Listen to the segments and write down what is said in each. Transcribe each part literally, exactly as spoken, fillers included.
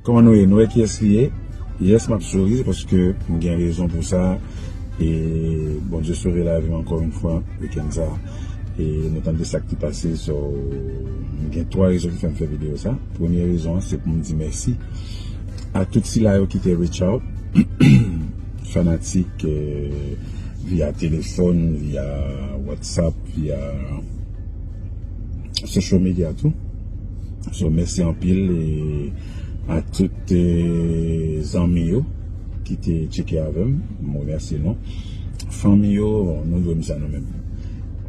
Kòman nou ye? Nou wè kiyès li ye? Yes, m ap souri paske m gen rezon pou sa. E Bondye sove lavi m ankò yon fwa wikenn sa. E nou tande sa k te pase, so m gen twa rezon ki fè m fè videyo sa. Premye rezon an, se pou m di mèsi a tout sila yo ki te reach out, fanatik, eh, via telefòn, via WhatsApp, via social media tou. So, mèsi anpil e a tout, eh, zanmi yo ki te tcheke avè m, m remèsye nou. Fanmi yo, bon, nou dwe m sa nou menm.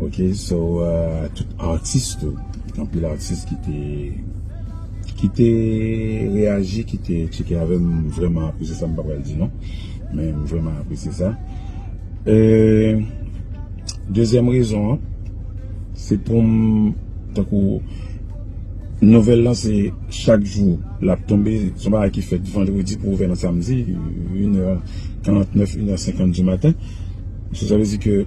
Ok, so, eh, a tout atis tou, anpil atis ki te, ki te reyaji, ki te tcheke avè m, m vrèman apresye sa, m pa pral di non. Men m vrèman apresye sa. Eh, dezyèm rezon an, se pou m, tankou nouvèl lan, se chak jou l ap tonbe, se yon bagay ki fèt vandredi pou ouvè nan samdi, inè karantnèf, inè senkant di maten. So, sa vle di ke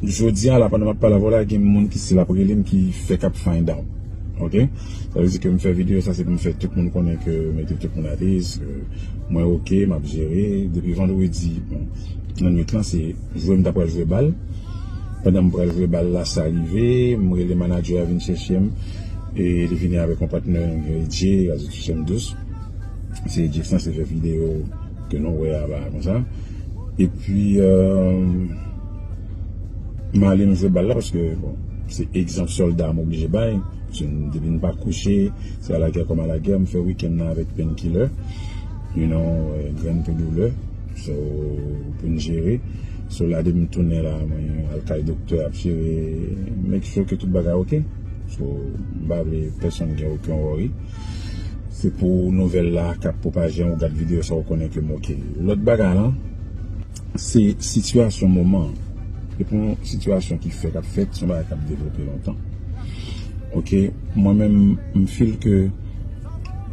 jodi a la, pandan m ap pale avè w la, gen moun ki still ap rele m ki fèk ap find out. Ok? Sa vle di ke m fè videyo sa, se pou m fè tout moun konnen ke mete tout moun alèz, ke mwen ok, m ap jere. Depi vandredi, bon, nan nwit lan, se jwe m ta pral jwe bal. Pandan m pral jwe bal la, sa rive, m rele manadjè a vin chèche m. E li vini avèk yon patnè, nou gen Edje, Razou Touche m Dous. Se Edje k sanse fè videyo ke nou wè a ba konsa. Epi, eh, m ale m jwe bal la paske, bon, se egzanp sòlda m oblije bay. Se depi n pa kouche, se alagè kòm alagè, m fè wikenn nan avèk painkiller, you know, eh, grenn pou doulè. So, pou n jere. So, la depi m tounen la, mwen al kay doktè ap jere, make sure ke tout bagay ok. So, m pa vle pèsonn gen okenn worry. Se pou nouvèl la k ap pwopaje an, ou gad videyo sa, ou konnen ke m ok. Lòt bagay lan, se sitiyasyon moman an. Se pou yon sitiyasyon ki fèk ap fèt, se yon bagay k ap devlope lontan. Ok, mwen menm, m feel ke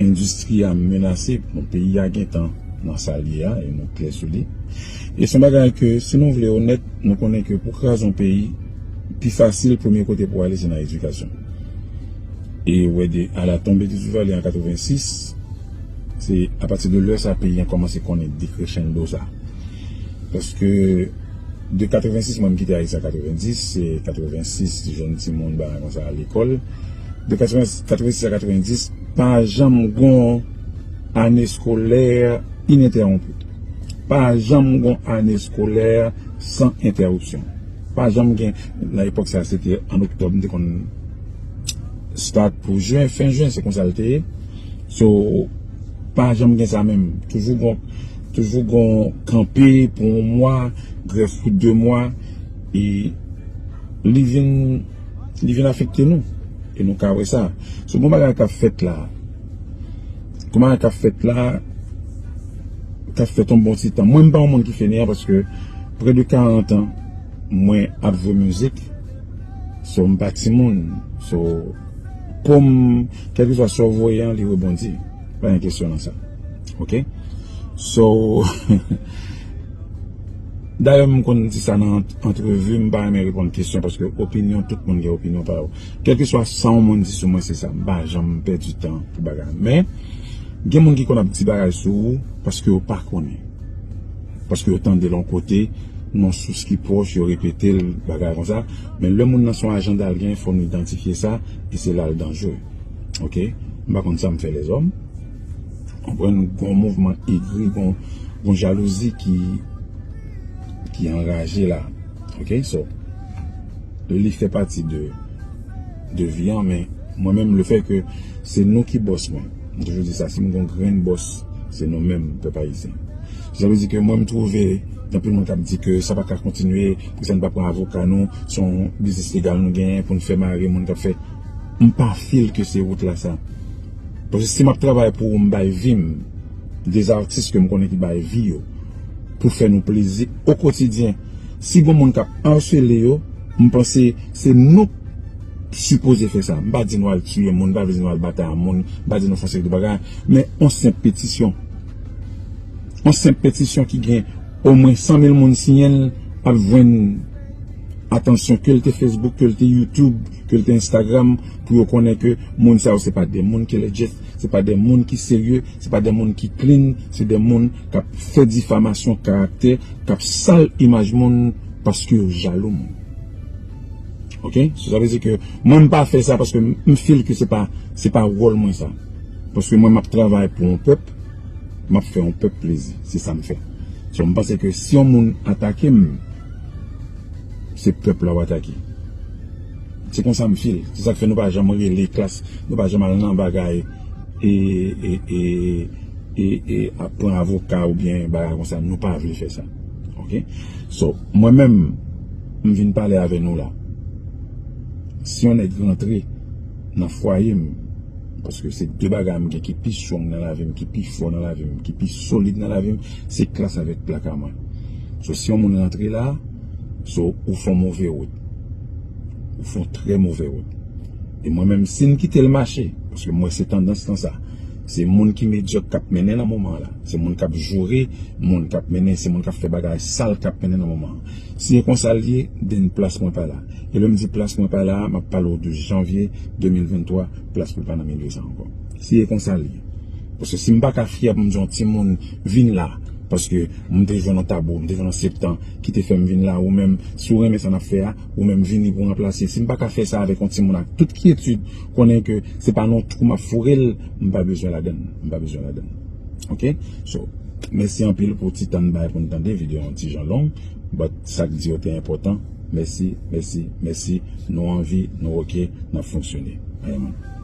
endistri a menase, bon, peyi a gentan nan sa l ye a, e nou klè sou li. E se yon bagay ke, si nou vle onèt, nou konnen ke pou kraze yon peyi, pi fasil, premye kote pou ale, se nan edikasyon. E ou wè de, à la tombée du Duvalier an katrevensis, se apati de lè sa peyi an kòmanse konnen decrescendo sa. Paske de katrevensis, mwen m kite Ayiti an katrevendis, se katrevensis, jèn timoun, bagay konsa, lekòl. De katreven, katrevensis a katrevendis, pa janm gon ane eskolè inentèwonpi. Pa janm gon ane eskolè san entèwopsyon. Pa janm gen, nan epòk sa, se te an oktòb, m te konn start pou jen, fen jen, se konsa l te ye. So, pa janm gen sa menm. Toujou gon, toujou gon kanpe pou yon mwa, grèv pou de mwa, e li vin, li vin afekte nou. E nou ka wè sa. So, gon bagay k ap fèt la. Gon bagay k ap fèt la, k ap fèt yon bon ti tan. Mwen, m pa yon moun ki fèneyan paske prè de karant an, mwen ap jwe mizik. So, m pa timoun. So, pou m, kèlkeswa sa w voye an, li rebondi. Pa gen kesyon nan sa. Ok? So, dayè, m konn di sa nan ant-, antrevi, m pa renmen reponn kesyon paske opinyon, tout moun gen opinyon pa yo. Kèlkeswa sa yon moun di sou mwen, se sa. M pa janm pèdi tan pou bagay. Men, gen moun ki konn ap di bagay sou ou paske yo pa konnen. Paske yo tande l yon kote, nan sous ki pwòch, yo repete l, bagay konsa. Men lè moun nan se yon ajanda l gen, fò nou idantifye sa, e se la l danjere. Ok? M pa konn sa m fè lèzòm. Konprann, gon mouvman egri, gon, gon jalouzi ki, ki anraje la. Ok? So, li fè pati de, de vi an, men mwen menm, le fè ke se nou ki bòs mwen. M toujou di sa, si m gon grenn bòs, se nou menm, pèp ayisyen. Sa vle di ke mwen, m twouve, gen anpil moun k ap di ke sa pa ka kontinye, poukisa n pa pran avoka nou, se yon biznis legal nou genyen pou n fè mare moun k ap fè. M pa feel ke se wout la sa. Paske si m ap travay pou ou, m bay vi m, de atis ke m konnen ki bay vi yo, pou fè nou plezi o kotidyen. Si gon moun k ap asele yo, m panse se nou k sipoze fè sa. M pa di nou al tiye moun, m pa di nou al batay a moun, m pa di nou fè yon seri de bagay, men yon senp petisyon. Yon senp petisyon ki gen omwen san mil moun siyen l ap jwenn atansyon, ke l te Facebook, ke l te YouTube, ke l te Instagram, pou yo konnen ke moun sa yo se pa de moun ki legit, se pa de moun ki serye, se pa de moun ki clean, se de moun k ap fè difamasyon karaktè, k ap sal imaj moun paske yo jalou moun. Ok? So, sa vle di ke mwen m pa fè sa paske m, m feel ke se pa, se pa wòl mwen sa. Paske mwen m ap travay pou yon pèp, m ap fè yon pèp plezi. Se sa m fè. So, m panse ke si yon moun atake m, se pèp la w atake. Se konsa m feel. Se sa k fè nou pa janm rele klas, nou pa janm al nan bagay e, e, e, e, e ap pran avoka oubyen bagay konsa. Nou pa vle fè sa. Ok? So, mwen menm, m vin pale avè nou la. Si yon nèg rantre nan fwaye m, paske se de bagay m gen ki pi strong nan lavi m, ki pi fò nan lavi m, ki pi solid nan lavi m, se klas avèk plaka mwen. So, si yon moun rantre la, so, ou fè yon move wout. Ou fè yon trè move wout. E mwen menm, si n kite l mache, paske m wè se tandans lan sa, se moun ki medyòk k ap mennen nan moman an la. Se moun k ap joure, moun k ap mennen, se moun k ap fè bagay sal k ap mennen nan moman an. Si e konsa l ye, then plas mwen pa la. E lè m di plas mwen pa la, m ap pale w de janvye de mil venntwa, plas mwen pa nan milye sa ankò. Si e konsa l ye. Paske si m pa ka fyè pou m di yon timoun vin la, paske m te jwenn yon tabou, m te jwenn yon septan ki te fè m vin la, ou menm, si w renmen sa n ap fè a, ou menm vini pou ranplase. Si m pa ka fè sa avèk yon timoun ak tout kyetid, konnen ke se pa nan yon twou m ap foure l, m pa bezwen ladann, m pa bezwen ladann. Ok? So, mèsi anpil pou ti tan n bay pou n tande, videyo an ti jan long, but sa k di yo te enpòtan. Mèsi, mèsi, mèsi. Nou anvi, nou ok, n ap fonksyone. Amen.